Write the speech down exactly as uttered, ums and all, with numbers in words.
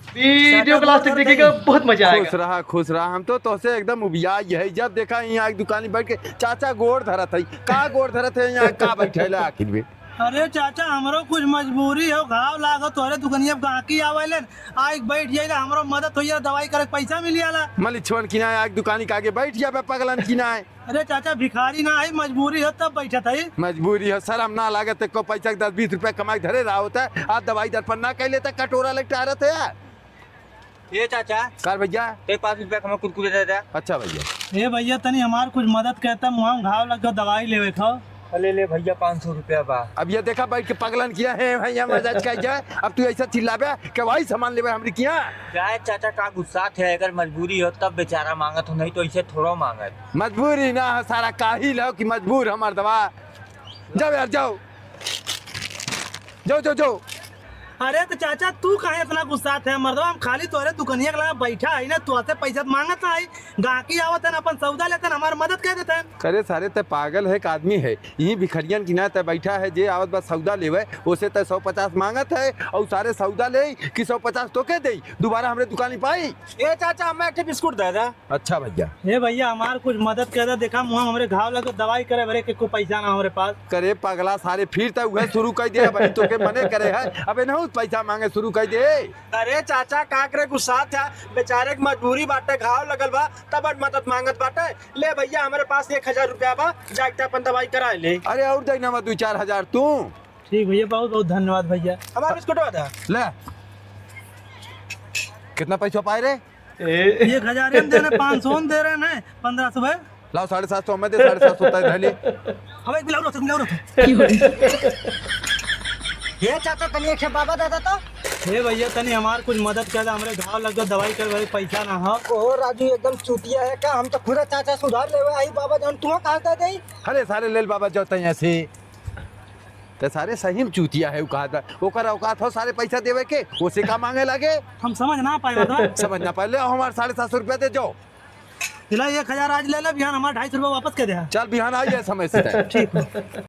वीडियो को लास्ट तक देखिएगा, बहुत मजा आएगा। खुश रहा, खुश रहा। हम तो तोहसे एकदम उबिया ही है। जब देखा यहाँ एक दुकानी बैठ के चाचा गोड़ धरत है। का गोड़ धरत है यहाँ, का बैठे ला आखिर में? अरे चाचा, हमरो कुछ मजबूरी हो, घाव लागो, तोहरे दुकनिया पे गाहकी आवेलन, आइक बैठ जाइला, हमरो मदद हो जाला, दवाई करे के पैसा मिल जाला। मलिछवन की ना, एक दुकानी के आगे बैठ जाबे पगलन की ना। अरे चाचा, भिखारी ना है, मजबूरी हो तब बैठत है। मजबूरी हो, शर्म ना लागत है, को पैसा के दस बीस रुपया कमाई धरे रहा होता है, आज दवाई दर्पण ना कह लेता, कटोरा लेके टहरत है यार। ए चाचा, कर भैया। ते पाँच रुपया के हमें कुरकुरे दे दे। अच्छा भैया। ए भैया, तनी हमार कुछ मदद करता, मुँह में घाव लग गयो, दवाई लेवे को। ले ले भैया, पाँच सौ रुपया बा। अब ये देखा बैठ के पगलन किया है भैया, मजाक कर जाए। अब तू ऐसा चिल्लाबे कि वही सामान लेबे हमरी किया। जाए चाचा, का गुस्सा थे, अगर मजबूरी हो तब बेचारा मांगत हो, नहीं तो इसे थोड़ा मांगत। मजबूरी ना हो सारा, काहिल हो कि मजबूर हो मर्दवा। जाओ यार, जाओ। जाओ, जाओ, जाओ। अरे तो चाचा, तू काहे इतना गुस्सात है मर्दवा? हम खाली तोहरे दुकनिया के लगा बैठा है ना, तोहसे पैसा मांगत है, गाहकी आवत है ना, अपन सौदा लेते हैं, हमार मदद कर देते हैं। अरे सारे, ते पागल है, एक आदमी है, यही भिखरियन की ना ते बैठा है, जे आवत बा सौदा लेवे, ओसे ते सौ पचास मांगत है, और सारे सौदा ले कि सौ पचास तोके दे, दोबारा हमरे दुकानी पाई। ए चाचा, हमें एक ठे बिस्कुट दे दे। अच्छा भैया। ए भैया, हमार कुछ मदद कर दे, देखा मुँह हमरे घाव लगे, दवाई करे भरे के को पैसा ना हमरे पास। करे पगला सारे, फिर तो उहे शुरू कर दे, भाई तोके मने करे है, अबे ना पैसा मांगे शुरू कर दे। अरे चाचा, का करे गुस्सा था, बेचारे के मजबूरी बाटे, घाव लगल बा, तब मदद मांगत बाटे। ले भैया, हमरे पास एक हजार रुपया बा, जाके अपन दवाई करा ले। अरे और दे ना दो चार हजार तू। ठीक भैया, बहुत बहुत धन्यवाद भैया। हमार बिस्कुट वाला। ले। कितना पैसा पाए रे? ए। एक हजार हम दे रहे, पाँच सौ हम दे रहे हैं, पन्द्रह सौ है। लाओ, साढ़े सात सौ हमें दे, साढ़े सात सौ तय धनी। अब एक मिलाओ, मिलाओ। ये चाचा, तनी एक बाबा दादा तो। हे भैया, तनी हमार कुछ मदद कर दे, हमरे घाव लग गए, दवाई करवाए, पैसा ना हो। ओहो राजू, एकदम चूतिया है का? हम तो खुद चाचा सुधार लेवे आई बाबा जान, तू कहाँ दे दे? अरे सारे लेल बाबा, जाओ तैं यहाँ से। ते सारे सही में चूतिया है, उ कहत बा। ओकर औकात हो सारे पैसा देवे के, ओसे का मांगे लागे? हम समझ ना पाए बात। समझ ना पाए, ले आओ हमार साढ़े सात सौ रुपया दे जाओ। चला, एक हजार आज ले ले, बिहान हमार ढाई सौ रुपया वापस कर दे। चल, बिहान आ जाए समय से तय। ठीक है।